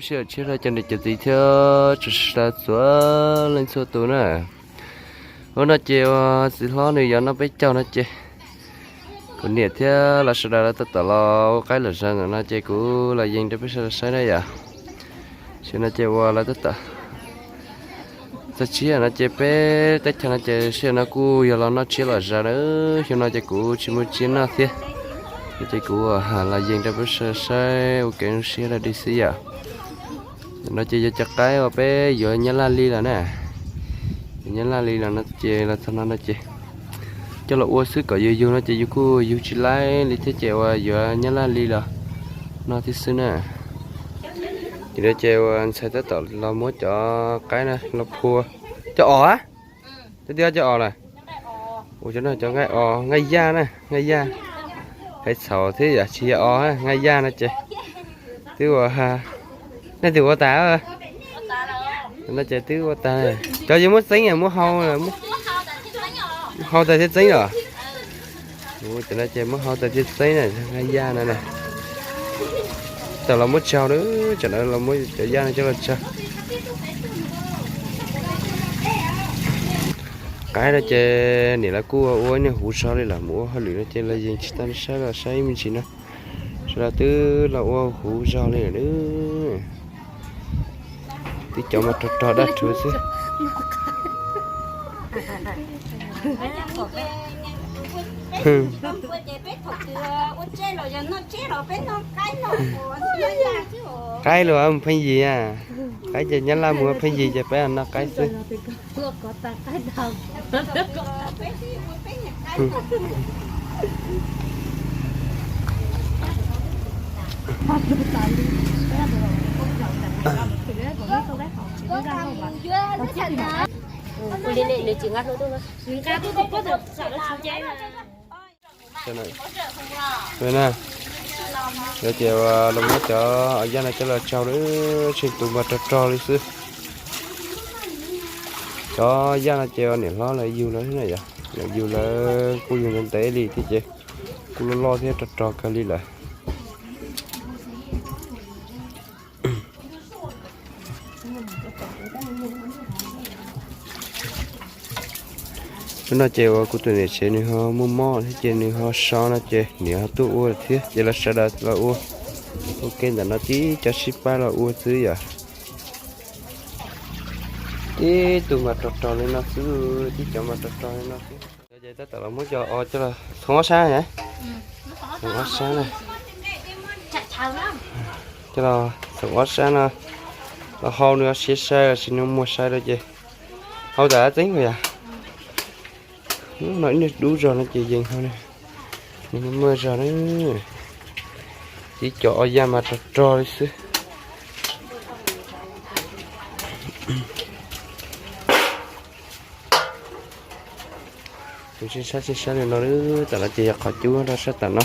Sij hawm tshiab rau cov niam cov txiv thiab tsoom sav txhua leej txhua tus na. Hnub no ces ua txiv hlob nws yuav noj peb caug no ces kuv niam thiab lawv sawv daws lawv tab tom los ua qaib lom zem ntawm no ces kuv los yees rau peb sawv daws saib na yom. Tam sim no ces ua lawv tab tom txog tsib yam no ces peb teb chaws no ces sij hawm no kuj yog los noj tsiab lom zem na. Xyoo no ces kuv tsis muaj tsiab noj thiab, no ces kuv los yees rau peb sawv daws saib ua kev zoo siab rau dig xwb yom. No ces yog cov qaib uas peb yuav nyab laj li los na. Yuav nyab laj li los no ces los txog no no ces coj los ua xwb kom yus yug no ces yus kuj yug tsis laib li thiab ces uas yuav nyab laj li los no thiab xwb na. Ces no ces uas ntxhais tab tom los muab cov qaib no los phua. Cov os a, cov twb cov os lawm. Ua cov no cov nqaij os, nqaij yaj na, nqaij yaj. Hais txhaum thiab yom, tsis yog os, nqaij yaj no ces twb ua, nej twb ua tas no ces twb ua tas. Cov yuav muab txeeb, muab hau, hau tas thiaj txeeb os. Cov no ces muab hau tas thiaj txeeb na, nqaij yaj no na. Tam los muab tsaug na, tsam no los muab cov yaj no coj los tsaug. Qaib no ces niam lawv kuj ua ib niag huv zog li lawm, mus ua hauj lwm no ces los yees tsis tau saib los saib ib me ntsis no. Sawv daws twb los ua huv zog li lawm. Tib cov mas rog rog daj rhuv xwb. Qaib los mus pheej yig a, qaib ces nyab laj mus pheej yig ces peb noj qaib xwb. Yog ces los muab cov yaj no coj los tsaug lawm, tsheej tus mas rog rog li xwb. Cov yaj no ces niam hlob lawv yug lawm na yom, lawv yug lawv kuj yug ntev ntev li thiab ces kuj loj loj thiab rog rog kawg li lawm. Lub no ces uas kuv tus niam tsev nws ho muaj mob thiab ces nws ho so no ces niam ho tuaj ua thiab ces los sawv daws los ua. Ua ke ntawm no tib cov sib pab los ua xwb yom. Tib tug mas rog rog li no xwb, tib cov mas rog rog li no xwb. Ces tab tom los muab cov os coj los txhoov ob sab na. Txhoov ob sab na. Coj los txhoov ob sab no. Los hau nws siav sai los sis nws muag sai rau ces hau tas txeeb yom. Hnub no ib niag dub zog no ces yees hau na. Nws muag muag zog na. Tib cov os yaj mas rog rog li xwb. Tus tseem sab tseem sab li no, tam no ces yog qhov cub rau sab tam no.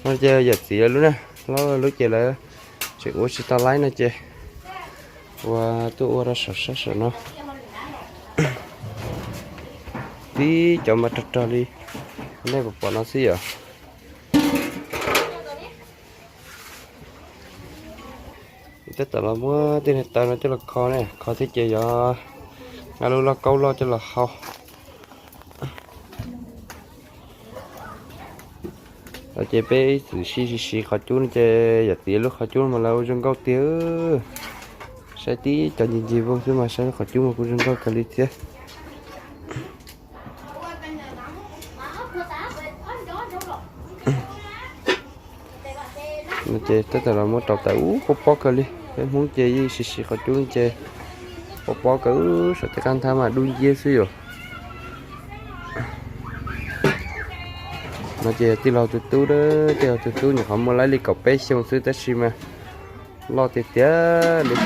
No ces yawm txiv lawv lub na, lawv lub ces lawv tseem ua tsis tau laib no ces ua tuaj ua rau saum sab saum no. Tib cov mas rog rog li nej pom pom no xwb yom. Tab tom los muab tej niag taw no coj los kho ne, kho thiab ces yog nqa lub lauj kaub loj coj los hau. Ces peb ib txwm sib siv siv qhov cub no ces yawm txiv lub qhov cub mas lawv ua zoo nkauj tiag. Saib tib cov ncig ncig voog xwb mas saib lub qhov cub mas kuj zoo nkauj kawg li thiab. Ces tab tom los muab rau tas ub pob pob kawg li. Peb Hmoob ces yeej siv siv qhov cub ces pob pob kawg, saum tej qab nthab mas dub nciab xwb yom. No ces tij laug tus tub, tij laug tus tub nyuam qhuav muaj laib li kaum peb xyoo xwb tab sis mas loj tiag tiag li.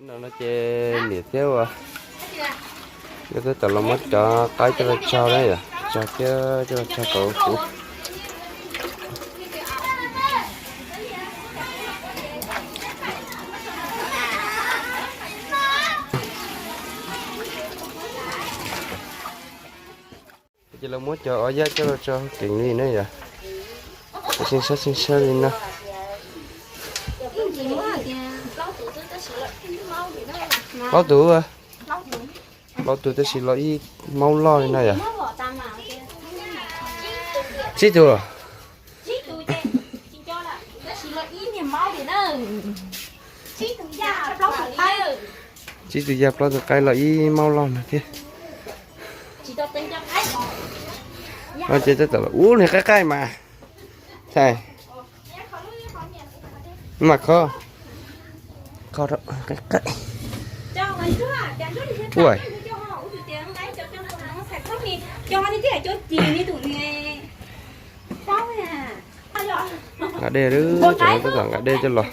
No ces niam thiab ua, tab tom los muab cov qaib coj los tsau na yom, tsau thiab coj los tsau kom huv. Ces lawv muab cov os yaj coj los tsau kev li na yom. Tseem sab tseem sab li no. Plaub tus, plaub tus tab sis los ib maub loj li no yom. Tsib tus. Tsib tus yaj plaub tus qaib los ib maub loj no thiab. Ces tab tom los ub niag qaib qaib mas. Thais, mas kho, kho rau qaib qaib. Ua, nqa dej, cov no tab tom nqa dej coj los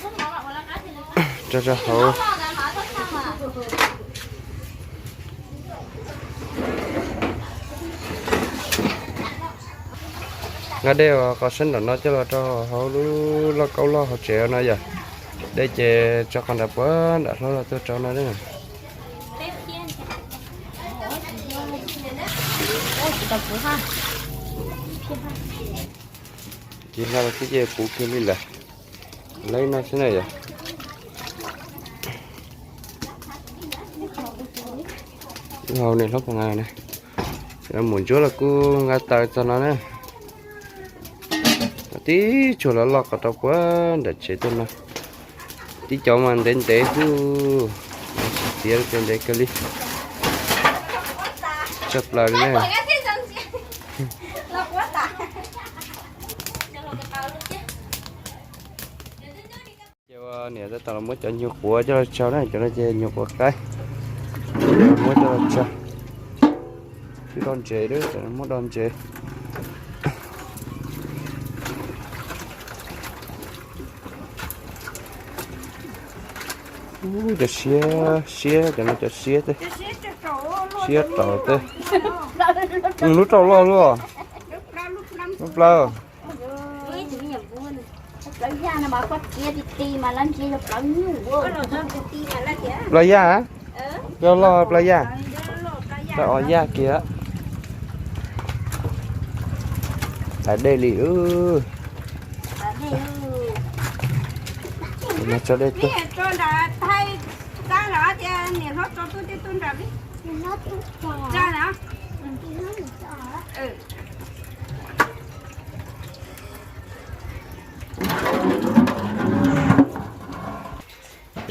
tso rau hauv. Nqa dej uas qhov sab nram no coj los rau hauv lub lauj kaub loj hauv tsev no yom. Dej ces tso qhov nram puag nram hlob los tuaj rau no na. Ces hla los tib ce puv kiag li lawm. Lawv no xwb na yom. Hauv niam hlob Pov Nqa na, mus ntsuab los kuj nqa taws txog no na. Tib tsuag los loj qhov rau puag nram tsev tuaj no. Tib cov mas ntev ntev xwb, tsis txiav ces ntev kawg li. Tshaj plaws li na. Ces ua niam tab tom los muab cov nyuag quav coj los tso na, cov no ces nyuag quav qaib, muab coj los tso. Twb do ntsev, muab do ntsev. Ub, cov siab, siab, cov no cov siab tej, siab rau tej. Lub rau loj luaj, lub plaub. Plaub yaj, plaub yaj, plaub os yaj kiag. Tav dej li. Tso dej tuaj.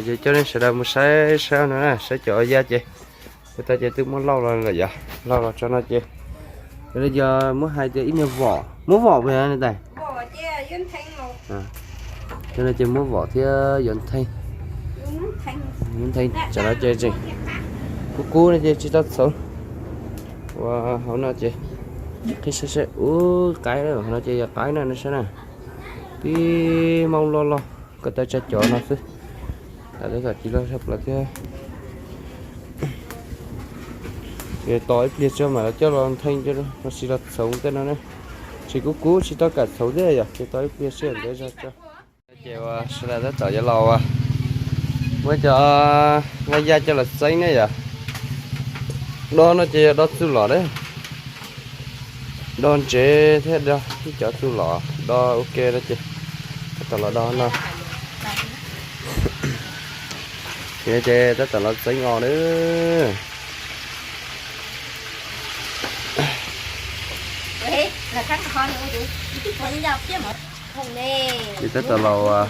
Ces coj nej sawv daws mus saib saib no na, saib cov os yaj ces, ua tau ces twb muab lauj los lawm yom, lauj los tso no ces, yog li yog muab hais tias ib nyuag vom, muab vom puas yog ne tais? Cov no ces muab vom thiab yuav ntheej, yuav ntheej tsam no ces tseem kub kub no ces tsis tau txhoov. Ua hauv no ces qhib saib saib, ub, qaib, hauv no ces yog qaib na, nej saib na. Tib maub loj loj, ko taw tsa cov no xwb. Tab tom tsis loj tshaj plaws thiab. Ces tos ib pliag tso mam li coj los ntheej, los sis los txhoov tej no na. Tsis kub kub tsis tau kam txhoov thiab yom, ces tos ib pliag sij hawm ntawd zog tso. Ces ua sawv daws tab tom yuav los ua, muab cov nqaij yaj coj los txeeb ne yom. Do no ces yog do txuj lom na, do ntsev thiab do ib cov txuj lom do ua ke no ces tab tom los do no. Ces tab tom los txeeb os na. Ces tab tom los,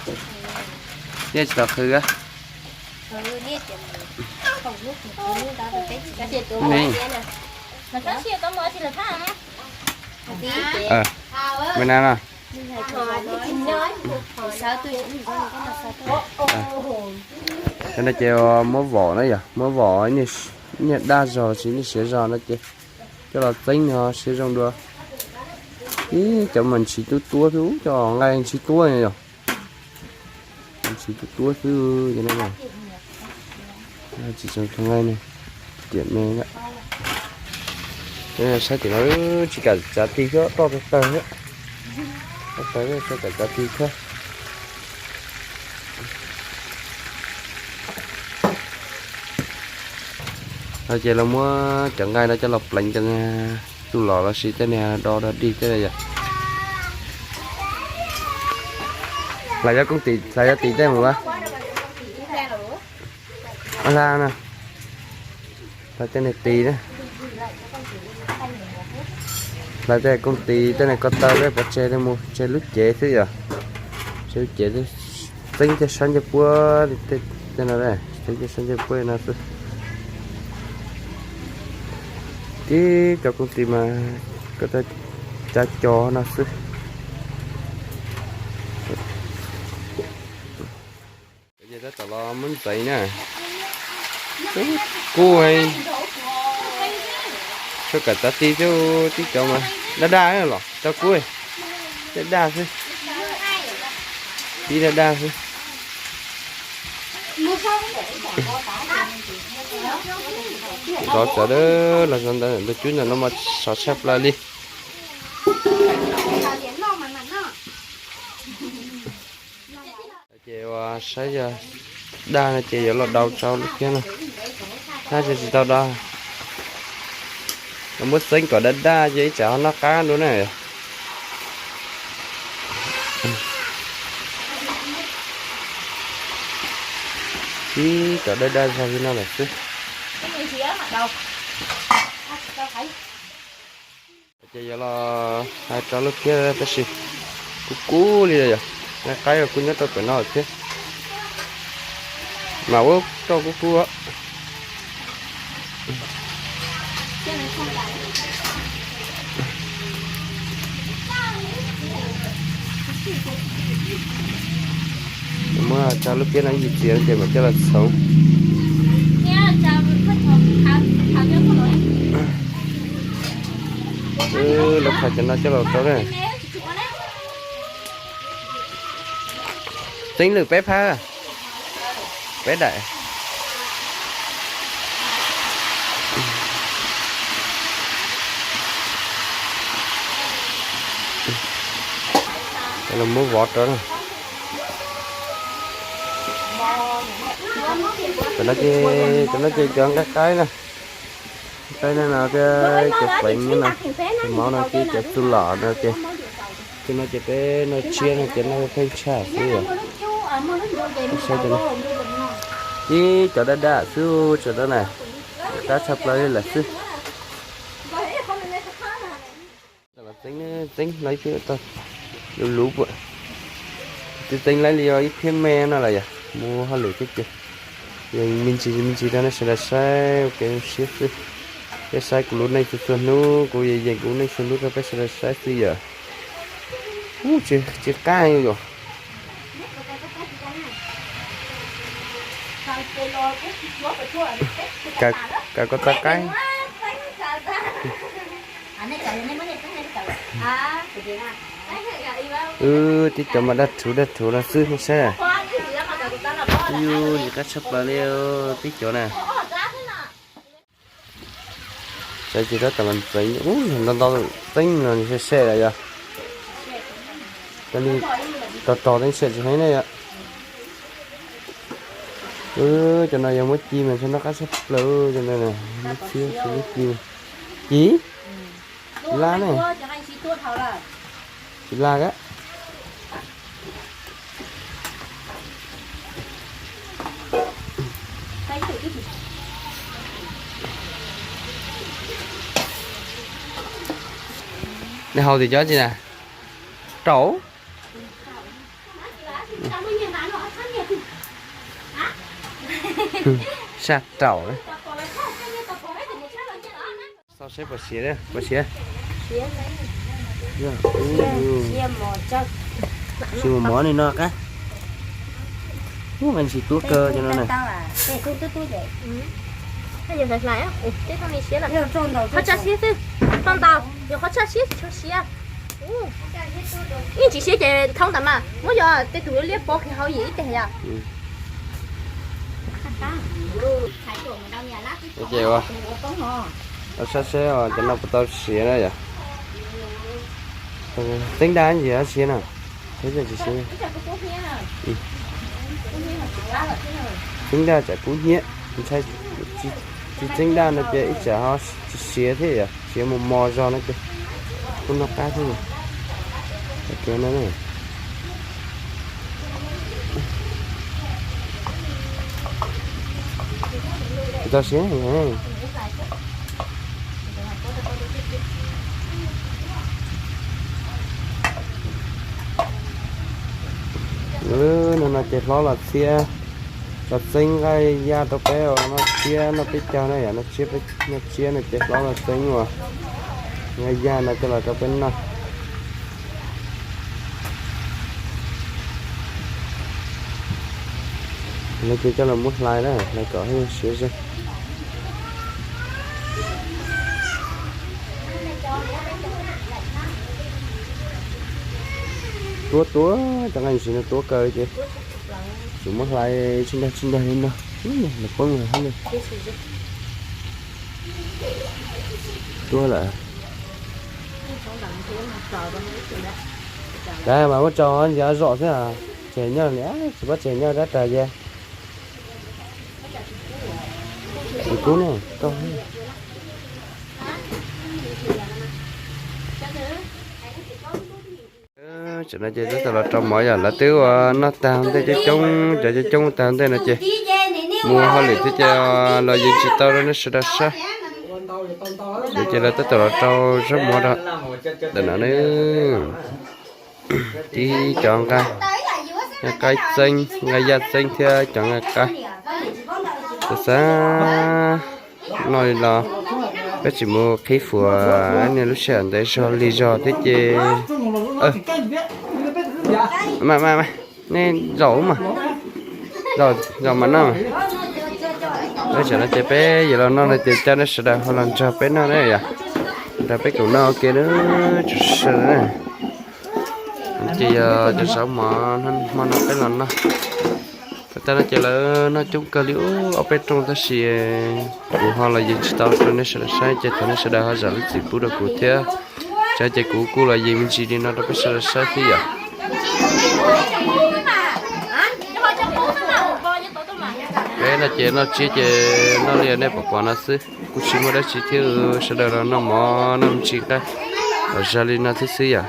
nej tsis tau qhwv a? Maiv na no. Cov no ces muab vom na yom, muab vom, niag daj zog los sis niag siav zog no ces coj los txeeb no siab zoo dua. Ib cov mas ntshis tuab tuab xwb, cov nqaij ntshis tuab yom. Ntshis tuab tuab xwb, tsis zoo nqaij ne, tiam ne. Saib tim no tsis kam txav ti thiab, roj tawg tawg thiab, tawg tawg tsis kam txav ti thiab. No ces los muab cov nqaij no coj los pleev cov txuj lom los sis tej niag do dog dig tej yom. Hlais cov koob tim, hlais cov tim tej mus a. Hla no, hla tej neeg tis na, hla tej kooj tis tej neeg ko taw peb pov tseg li mus tseg lub cev xwb yom. Tseg lub cev xwb, txeeb tej sab ncej puab tej no, txeeb tej sab ncej puab no xwb. Tib cov kooj tis mas ko taw cov cov no xwb. Ces tab tom los muab ntxeev na. Kub, tshuav kom txav ti xwb, tib cov mas daj daj los rau kub, daj daj xwb, pib daj daj xwb. Zov txawv los zov ntawd, cub ntawm no mas sov tshaj plaws li. Ces ua saib yog daj no ces yuav los dau rau lub phiab no, tab sis tsis tau dau. Los muab txeeb kom daj daj ces ib tsam ho noj qab dua na. Ib cov daj daj zog li no lawm xwb. Ces yuav los hais rau lub phiab tab sis kub kub li yog, nqaij los kuj nyob rau pem no thiab, mas ua rau kub kub. Muab tso lub phiab no ib txiav ces mam coj los txhoov. Lawv qhov cov no coj los rau na. Txeeb lwm peb phab, peb daim. Los muab vov rau na. Cov no ces, cov no ces cov nqaij qaib na. Nqaij no no thiab cov feev no, cov mauv no thiab cov txuj lom no ces, cov no ces peb noj tshiab no ces noj pheej tshaj xwb os. Saib cov no, ib cov daj daj xwb tseem rau na, qab tshaj plaws li lawm xwb. Txeeb, txeeb no ib pliag tau luv luv puas, twb txeeb laib li ib phiab me no lawm yom, mus hauj lwm thiab ces yeej me ntsis me ntsis rau nej sawv daws saib ua kev zoo siab xwb. Peb saib kuv lub neej txhua txhua hnub, kuv yeej yeem kuv lub neej txhua hnub rau peb sawv daws saib xwb yom. Ub, tsis qab yom. Kaw ko taw qaib. Wb, tib cov mas daj rhuv daj rhuv no xwb saib. Yus, yus qab tshaj plaws li tib cov na. Saib ces tab tom los ntxeev, ntau ntau txeeb no nws se se lawm yog. Cov li rog rog teeb se tsis heev ne yom. Cov no yog muab ci mas ntshe noj qab tshaj plaws cov no, muab ci, muab ci. Ci? Tsis laj ne. Tsis laj kab. Nej hau tias cov tsi na? Raum? Saj raum. Xauj seb puas siav, puas siav. Tsis mus mov li no qab. Ub, nqe ntsis tuab kawg cov no na. Qhov tsa siab xwb, tau ntau, yog qhov tsa siab tsis tshua siab. Ib ntsis siab ces thoob tas mas muab yog tej tus liab pov kiag hauv yim ib teg yom. Ces ua sab seb cov no puas tau siav na yom. Txeeb daj ntsis siav na. Txeeb daj tsam kub hnyiab, ntshai tsis txeeb daj no ces ib tsam ho tsis siav thiab yom, siav mus mos zog no ces kuj noj qab thiab. Cov no na. Tau siab. No no ces hlob los txhiab, los txeeb nqaij yaj rau peb uas noj tsiab noj peb caug na yom, noj tsiab no ces hlob los txeeb uas nqaij yaj no coj los rau peb noj. No ces coj los muab hlais na, hlais kom siav zeeg. Tuab tuab, cov nqaij ntsis no tuab kawg ces tsis muab hlais tsib nrag tsib nrag li no, los poob lawm. Tuab lawm. Dab mas muab tso nce zom xwb, tseg nyob li tsis pab tseg nyob dab ras ces. Kub ne, koj. Tam no ces tab tom los rau mov yom, lawv twb ua noj tag ntej coob coob, cov coob coob tag ntej no ces mus hauj lwm thiab ces los yees tsis tau rau nej sawv daws saib. Ces lawv tab tom los rau zaub mov rau ntawm no ne. Tib cov nqaij, nqaij qaib txeeb, nqaij yaj txeeb thiab cov nqaij qaib. Xav xav noj li los peb tsis mus qhib fuas, nej lub sij hawm ntev zog lig zog thiab ces. Mas mas, nej zaum mas, zaum mas noj. Tam no ces peb yuav los noj no ces coj nej sawv daws ho los nrog peb noj na yom, nrog peb koom noj ua ke na, tsuas sawv na. Ces yog cov zaub mov hmo no peb los noj. Tam no ces lawv noj coob kawg li, ob peb rooj tab sis kuv ho los yees tsis tau rau nej sawv daws saib ces thov nej sawv daws ho zam lub txim pub rau kuv thiab. Tam no ces kuv kuj los yees me ntsis li no rau peb sawv daws saib thiab yom. Peb no ces noj tsiab ces noj li nej pom pom no xwb, kuj tsis muaj dab tsi thiab, sawv daws los noj mov noj me ntsis nqaij los zog li no thiab xwb yom.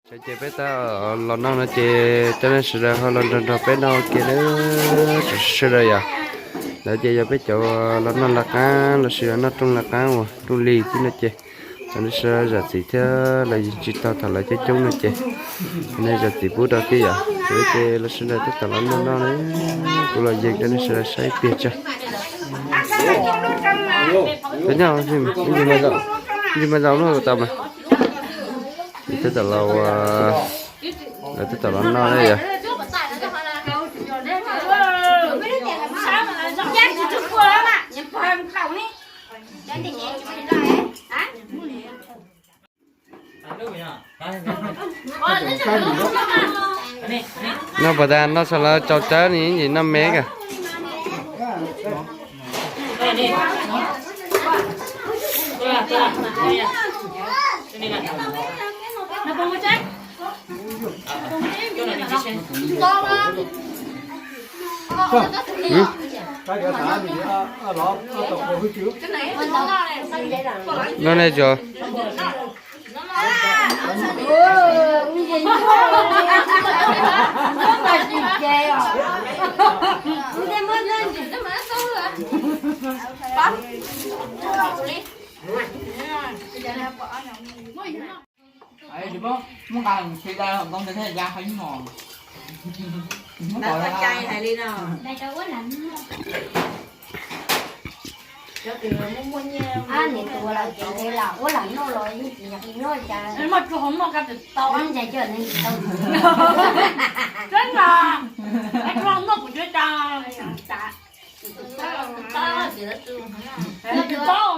Ces peb tab los noj no ces coj nej sawv daws ho los nrog nrog peb noj ua ke na, tsuas sawv daws yom. Lawv ces yog peb cov los noj laj qaab lossis yog noj rooj laj qaab uas rooj lig xwb no ces thov nej sawv daws zam txim thiab, los yees tsis tau thaum lawv coob coob no ces thov nej zam txim pub rau thiab yom. Ces lawv sawv daws tab tom los noj noj na, kuv los yees rau nej sawv daws saib ib pliag tso. Nyob, ib ntsis mas zaum, ib ntsis mas zaum no tau mas. Tab tom los, lawv tab tom los noj na yom. Noj puas tas, noj txog lawv tsau tsawb ne, ib ntsis noj me kawg. Noj ne tso. Niam tus lawv ces ntshe lam ua lam noj los yeej tsis nyob li noj cas. Muaj tsuas hauv noj kas tau ua cas coj neeg tsis tau. Tseeb mas, tsuas hauv noj kuv tsis tau. Tsis tau.